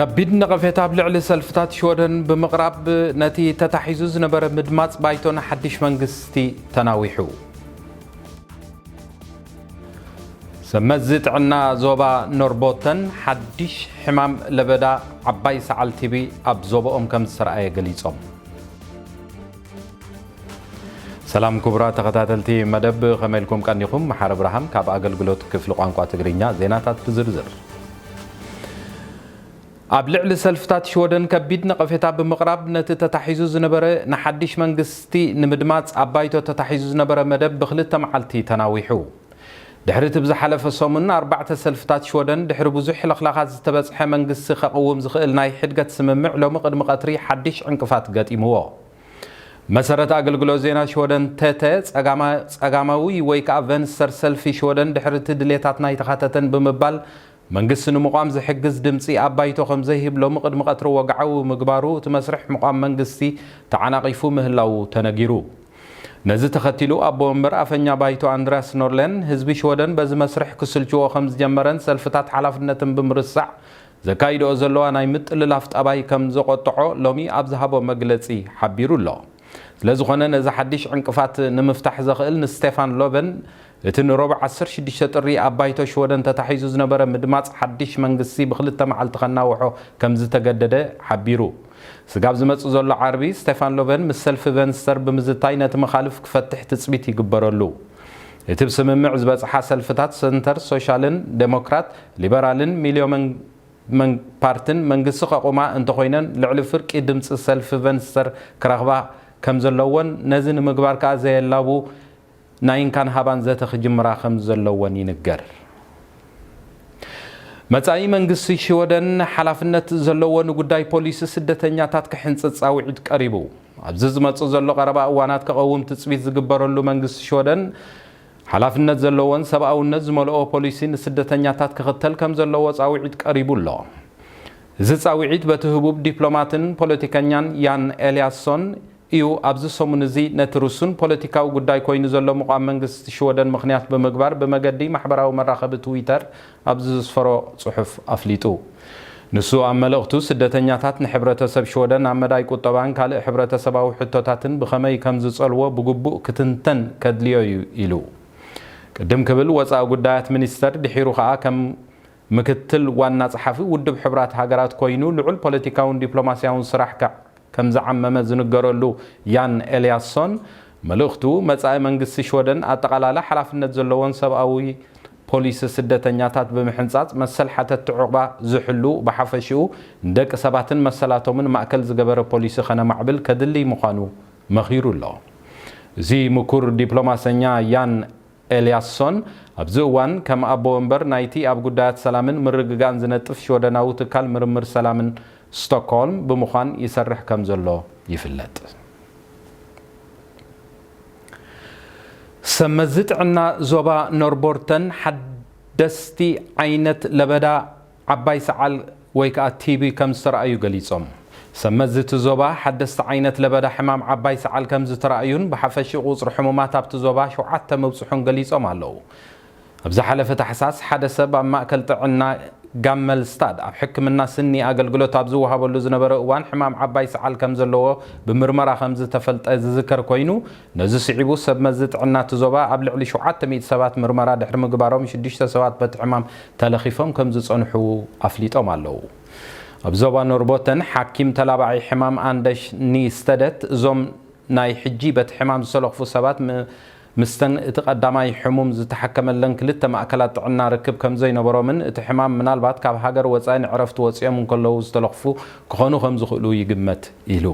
ከቢድ ነቐፌታ ኣብ ልዕሊ ሰልፍታት ሽወደን ብምቕራብ፣ ነቲ ተታሒዙ ዝነበረ ምድማጽ ባይቶ ንሓድሽ መንግስቲ ተናዊሑ። ሰመዚ ጥዕና ዞባ ኖርቦተን ሓድሽ ሕማም ለበዳ ዓባይ ሰዓል ቲቢ ኣብ ዞባኦም ከም ዝተረኣየ ገሊጾም። ሰላም ክቡራት ተኸታተልቲ መደብ፣ ከመይ ኢልኩም ቀኒኹም? መሓሪ ኣብርሃም ካብ ኣገልግሎት ክፍሊ ቋንቋ ትግርኛ። ዜናታት ብዝርዝር። ኣብ ልዕሊ ሰልፍታት ሽወደን ከቢድ ነቐፌታ ብምቕራብ፣ ነቲ ተታሒዙ ዝነበረ ንሓድሽ መንግስቲ ንምድማጽ ኣብ ባይቶ ተታሒዙ ዝነበረ መደብ ብክልተ መዓልቲ ተናዊሑ። ድሕሪ እቲ ብዝሓለፈ ሰሙን ኣርባዕተ ሰልፍታት ሽወደን ድሕሪ ብዙሕ ለኽላኻት ዝተበጽሐ መንግስቲ ከቕውም ዝኽእል ናይ ሕድገት ስምምዕ ሎሚ ቅድሚ ቀትሪ ሓድሽ ዕንቅፋት ገጢምዎ። መሰረት ኣገልግሎት ዜና ሽወደን ተተ ጸጋማ-፣ ጸጋማዊ ወይ ከኣ ቨንስተር ሰልፊ ሽወደን ድሕሪ እቲ ድሌታት ናይ ተኻተተን ብምባል መንግስቲ ንምቋም ዝሕግዝ ድምጺ ኣብ ባይቶ ከም ዘይህብ ሎሚ ቅድሚ ቀትሪ ወግዓዊ ምግባሩ እቲ መስርሕ ምቋም መንግስቲ ተዓናቒፉ ምህላዉ ተነጊሩ። ነዚ ተኸቲሉ ኣቦ ወንበር ኣፈኛ ባይቶ ኣንድራስ ኖርሌን ህዝቢ ሽወደን በዚ መስርሕ ክስልችዎ ከም ዝጀመረን ሰልፍታት ሓላፍነትን ብምርሳዕ ዘካይድኦ ዘለዋ ናይ ምጥልላፍ ጠባይ ከም ዘቖጥዖ ሎሚ ኣብ ዝሃቦ መግለጺ ሓቢሩ ኣሎ። ስለዝኾነ ነዚ ሓድሽ ዕንቅፋት ንምፍታሕ ዘኽእል ንስቴፋን ሎቨን እቲ ንረቡዕ ዓሰርተ ሽዱሽተ ጥሪ ኣብ ባይቶ ሽወደን ተታሒዙ ዝነበረ ምድማጽ ሓድሽ መንግስቲ ብክልተ መዓልቲ ከናውሖ ከም ዝተገደደ ሓቢሩ። ስጋብ ዝመጽእ ዘሎ ዓርቢ ስቴፋን ሎቨን ምስ ሰልፊ ቨንስተር ብምዝታይ ነቲ መኻልፍ ክፈትሕ ትጽቢት ይግበረሉ። እቲ ብስምምዕ ዝበጽሓ ሰልፍታት ሰንተር ሶሻልን ዴሞክራት ሊበራልን ሚልዮ መን-፣ መን-፣ ፓርትን መንግስቲ ከቑማ እንተኾይነን ልዕሊ ፍርቂ ድምፂ ሰልፊ ቨንስተር ክረኽባ ከም ዘለዎን ነዚ ንምግባር ከኣ ዘየላቡ ናይ እንካን ሃባን ዘተ ክጅምራ ከም ዘለዎን ይንገር። መጻኢ መንግስቲ ሽወደን ሓላፍነት ዘለዎ ንጉዳይ ፖሊሲ ስደተኛታት ክሕንጽጽ ጻውዒት ቀሪቡ። ኣብዚ ዝመጽእ ዘሎ ቀረባ እዋናት ክቐውም ትጽቢት ዝግበረሉ መንግስቲ ሽወደን ሓላፍነት ዘለዎን ሰብኣውነት ዝመልኦ ፖሊሲ ንስደተኛታት ክኽተል ከም ዘለዎ ጻውዒት ቀሪቡ ኣሎ። እዚ ጻውዒት በቲ ህቡብ ዲፕሎማትን ፖለቲከኛን ያን ኤልያስሶን እዩ ኣብዚ ሰሙን እዚ ነቲ ርሱን ፖለቲካዊ ጉዳይ ኮይኑ ዘሎ ምቋም መንግስቲ ሽወደን ምኽንያት ብምግባር ብመገዲ ማሕበራዊ መራኸቢ ትዊተር ኣብ ዘስፈሮ ጽሑፍ ኣፍሊጡ። ንሱ ኣብ መልእኽቱ ስደተኛታት ንሕብረተሰብ ሽወደን ኣብ መዳይ ቁጠባን ካልእ ሕብረተሰባዊ ሕቶታትን ብኸመይ ከም ዝጸልዎ ብግቡእ ክትንተን ከድልዮ እዩ ኢሉ። ቅድም ክብል ወጻኢ ጉዳያት ሚኒስተር ድሒሩ ከኣ ከም ምክትል ዋና ጸሓፊ ውድብ ሕቡራት ሃገራት ኮይኑ ልዑል ፖለቲካውን ዲፕሎማስያውን ስራሕ ከ-፣ ከም ዝዓመመ ዝንገረሉ ያን ኤልያስሶን መልእኽቱ መጻኢ መንግስቲ ሽወደን ኣጠቓላሊ ሓላፍነት ዘለዎን ሰብኣዊ ፖሊሲ ስደተኛታት ብምሕንጻጽ መሰል ሓተትቲ ዑቕባ ዝሕሉ ብሓፈሽኡ ንደቂ ሰባትን መሰላቶምን ማእከል ዝገበረ ፖሊሲ ከነማዕብል ከድልይ ምዃኑ መኺሩ ኣሎ። እዚ ምኩር ዲፕሎማሰኛ ያን ኤልያስሶን ኣብዚ እዋን ከም ኣቦ ወንበር ናይቲ ኣብ ጉዳያት ሰላምን ምርግጋእን ዝነጥፍ ሽወደናዊ ትካል ምርምር ሰላምን ስቶክሆልም ብምዃን ይሰርሕ ከም ዘሎ ይፍለጥ። ሰመዚ ጥዕና ዞባ ኖርቦርተን ሓደስቲ ዓይነት ለበዳ ዓባይ ሰዓል ወይ ከኣ ቲቢ ከም ዝተረኣዩ ገሊጾም። ሰመዚ እቲ ዞባ ሓደስቲ ዓይነት ለበዳ ሕማም ዓባይ ሰዓል ከም ዝተረኣዩን ብሓፈሽኡ ቁጽሪ ሕሙማት ኣብቲ ዞባ ሸውዓተ ምብጽሑን ገሊጾም ኣለዉ። ኣብ ዝሓለፈ ታሕሳስ ሓደ ሰብ ኣብ ማእከል ጥዕና ጋመልስታድ ኣብ ሕክምና ስኒ ኣገልግሎት ኣብ ዝወሃበሉ ዝነበረ እዋን ሕማም ዓባይ ሰዓል ከም ዘለዎ ብምርመራ ከም ዝተፈልጠ ዝዝከር ኮይኑ፣ ነዚ ስዒቡ ሰብ መዚ ጥዕና እቲ ዞባ ኣብ ልዕሊ ሸውዓተ ሚእቲ ሰባት ምርመራ ድሕሪ ምግባሮም ሽዱሽተ ሰባት በቲ ሕማም ተለኺፎም ከም ዝጸንሑ ኣፍሊጦም ኣለዉ። ኣብ ዞባ ኖርቦተን ሓኪም ተላባዒ ሕማም ኣንደሽ ኒስተደት እዞም ናይ ሕጂ በቲ ሕማም ዝተለኽፉ ሰባት ም-፣ ምስተን እቲ ቀዳማይ ሕሙም ዝተሓከመለን ክልተ ማእከላት ጥዕና ርክብ ከም ዘይነበሮምን እቲ ሕማም ምናልባት ካብ ሃገር ወጻኢ ንዕረፍቲ ወጺኦም እንከለዉ ዝተለኽፉ ክኾኑ ከም ዝኽእሉ ይግመት ኢሉ።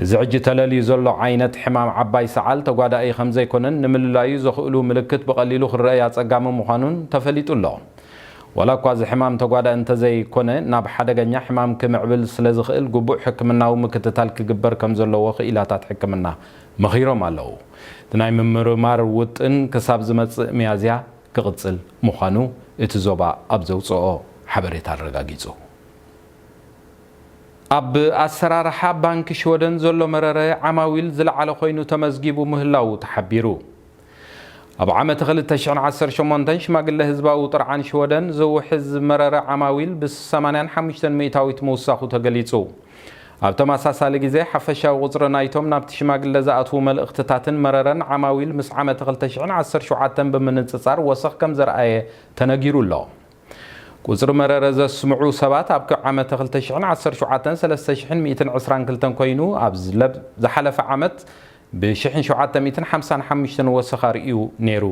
እዚ ሕጂ ተለልዩ ዘሎ ዓይነት ሕማም ዓባይ ሰዓል ተጓዳኢ ከም ዘይኮነን ንምልላዩ ዘኽእሉ ምልክት ብቐሊሉ ክረኣይ ኣጸጋሚ ምዃኑን ተፈሊጡ ኣሎ። ዋላ እኳ እዚ ሕማም ተጓዳኢ እንተዘይኮነ፣ ናብ ሓደገኛ ሕማም ክምዕብል ስለ ዝኽእል፣ ግቡእ ሕክምናዊ ምክትታል ክግበር ከም ዘለዎ ክኢላታት ሕክምና መኺሮም ኣለዉ። እቲ ናይ ምምርማር ውጥን ክሳብ ዝመጽእ ሚያዝያ ክቕጽል ምዃኑ እቲ ዞባ ኣብ ዘውጽኦ ሓበሬታ ኣረጋጊጹ። ኣብ ኣሰራርሓ ባንኪ ሽወደን ዘሎ መረረ ዓማዊል ዝለዓለ ኮይኑ ተመዝጊቡ ምህላዉ ተሓቢሩ። ኣብ ዓመት ክልተ ሽሕን ዓሰርተ ሸሞንተን ሽማግለ ህዝባዊ ጥርዓን ሽወደን ዝውሕዝ መረረ ዓማዊል ብ ሰማንያን ሓሙሽተን ሚእታዊት ምውሳኹ ተገሊጹ። ኣብ ተመሳሳሊ ግዜ ሓፈሻዊ ቁጽሪ ናይቶም ናብቲ ሽማግለ ዝኣትዉ መልእኽትታትን መረረን ዓማዊል ምስ ዓመት ክልተ ሽሕን ዓሰርተ ሸውዓተን ብምንጽጻር ወሰኽ ከም ዘርኣየ ተነጊሩ ኣሎ። ቁጽሪ መረረ ዘስምዑ ሰባት ኣብ ዓመተ ክልተ ሽሕን ዓሰርተ ሸውዓተን ሰለስተ ሽሕን ሚእትን ዕስራን ክልተን ኮይኑ፣ ኣብ ዝለብ-፣ ዝሓለፈ ዓመት ብ ሽሕን ሸውዓተ ሚእትን ሓምሳን ሓሙሽተን ወሰኽ ኣርእዩ ነይሩ።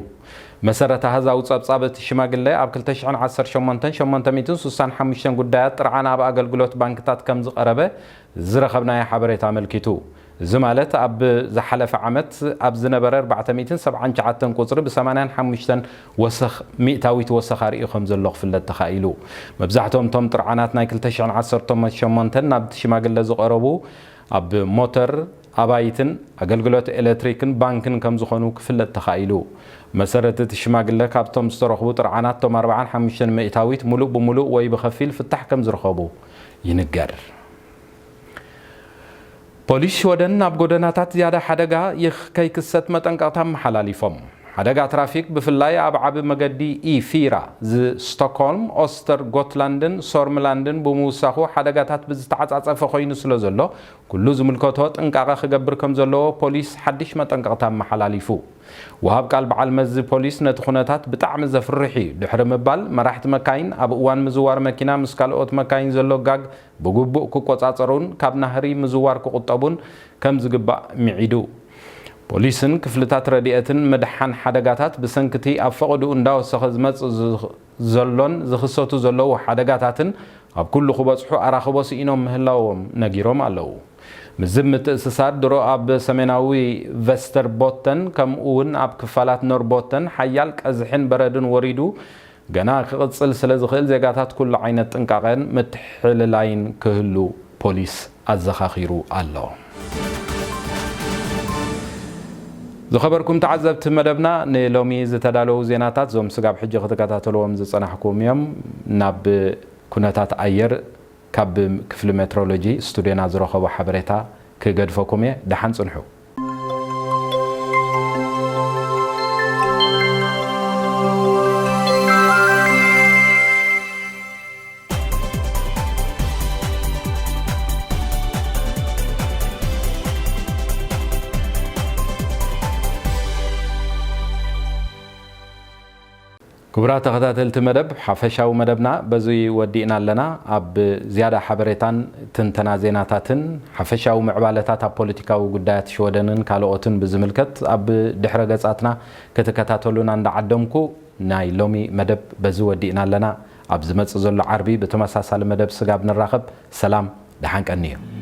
መሰረት ኣሃዛዊ ጸብጻብ እቲ ሽማግለ፣ ኣብ ክልተ ሽሕን ዓሰርተ ሸሞንተን ሸሞንተ ሚእትን ስሳን ሓሙሽተን ጉዳያት ጥርዓን ኣብ ኣገልግሎት ባንክታት ከም ዝቐረበ ዝረኸብናዮ ሓበሬታ ኣመልኪቱ። እዚ ማለት ኣብ ዝሓለፈ ዓመት ኣብ ዝነበረ ኣርባዕተ ሚእትን ሰብዓን ትሽዓተን ቁጽሪ ብ ሰማንያን ሓሙሽተን ወሰኽ፣ ሚእታዊት ወሰኽ ኣርእዩ ከም ዘሎ ክፍለጥ ተኻኢሉ። መብዛሕትኦም እቶም ጥርዓናት ናይ ክልተ ሽሕን ዓሰርተ ሸሞንተን ናብቲ ሽማግለ ዝቐረቡ ኣብ ሞተር፣ ኣባይትን ኣገልግሎት ኤሌክትሪክን ባንክን ከም ዝኾኑ ክፍለጥ ተኻኢሉ። መሰረት እቲ ሽማግለ ካብቶም ዝተረኽቡ ጥርዓናት እቶም ኣርባዓን ሓሙሽተን ሚእታዊት ሙሉእ ብሙሉእ ወይ ብኸፊል ፍታሕ ከም ዝረኸቡ ይንገር። ፖሊስ ሽወደን ኣብ ጎደናታት ዝያዳ ሓደጋ ይኽ-፣ ከይክሰት መጠንቀቕታ ኣመሓላሊፎም። ሓደጋ ትራፊክ ብፍላይ ኣብ ዓቢ መገዲ ኢ ፊራ፣ ዝ-፣ ስቶክሆልም፣ ኦስተር ጎትላንድን ሶርምላንድን ብምውሳኹ ሓደጋታት ብዝተዓጻጸፈ ኮይኑ ስለ ዘሎ፣ ኩሉ ዝምልከቶ ጥንቃቐ ክገብር ከም ዘለዎ ፖሊስ ሓድሽ መጠንቀቕታ ኣመሓላሊፉ። ወሃብ ቃል በዓል መዚ ፖሊስ ነቲ ኩነታት ብጣዕሚ ዘፍርሕ እዩ ድሕሪ ምባል፣ መራሕቲ መካይን ኣብ እዋን ምዝዋር መኪና ምስ ካልኦት መካይን ዘሎ ጋግ ብግቡእ ክቆጻጸሩን ካብ ናህሪ ምዝዋር ክቑጠቡን ከም ዝግባእ ምዒዱ። ፖሊስን ክፍልታት ረድኤትን ምድሓን ሓደጋታት ብሰንኪ እቲ ኣብ ፈቐድኡ እንዳወሰኸ ዝመጽእ ዝ-፣ ዘሎን ዝኽሰቱ ዘለዉ ሓደጋታትን ኣብ ኩሉ ክበጽሑ ኣራኽቦ ስኢኖም ምህላዎም ነጊሮም ኣለዉ። ምስዚ ብምትእስሳር ድሮ ኣብ ሰሜናዊ ቨስተርቦተን ከምኡ እውን ኣብ ክፋላት ኖርቦተን ሓያል ቀዝሕን በረድን ወሪዱ ገና ክቕጽል ስለ ዝኽእል ዜጋታት ኩሉ ዓይነት ጥንቃቐን ምትሕልላይን ክህሉ ፖሊስ ኣዘኻኺሩ ኣሎ። ዝኸበርኩም ተዓዘብቲ መደብና፣ ንሎሚ ዝተዳለዉ ዜናታት እዞም ስጋብ ሕጂ ክትከታተልዎም ዝጸናሕኩም እዮም። ናብ ኩነታት ኣየር ካብ ክፍሊ ሜትሮሎጂ ስቱድዮና ዝረኸቦ ሓበሬታ ክገድፈኩም እየ። ደሓን ጽንሑ። ክቡራት ተኸታተልቲ መደብ፣ ሓፈሻዊ መደብና በዚ ወዲእና ኣለና። ኣብ ዝያዳ ሓበሬታን ትንተና ዜናታትን ሓፈሻዊ ምዕባለታት ኣብ ፖለቲካዊ ጉዳያት ሽወደንን ካልኦትን ብዝምልከት ኣብ ድሕረ ገጻትና ክትከታተሉና እንዳዓደምኩ፣ ናይ ሎሚ መደብ በዚ ወዲእና ኣለና። ኣብ ዝመጽእ ዘሎ ዓርቢ ብተመሳሳሊ መደብ ስጋብ ንራኸብ፣ ሰላም፣ ደሓን ቀንዩ።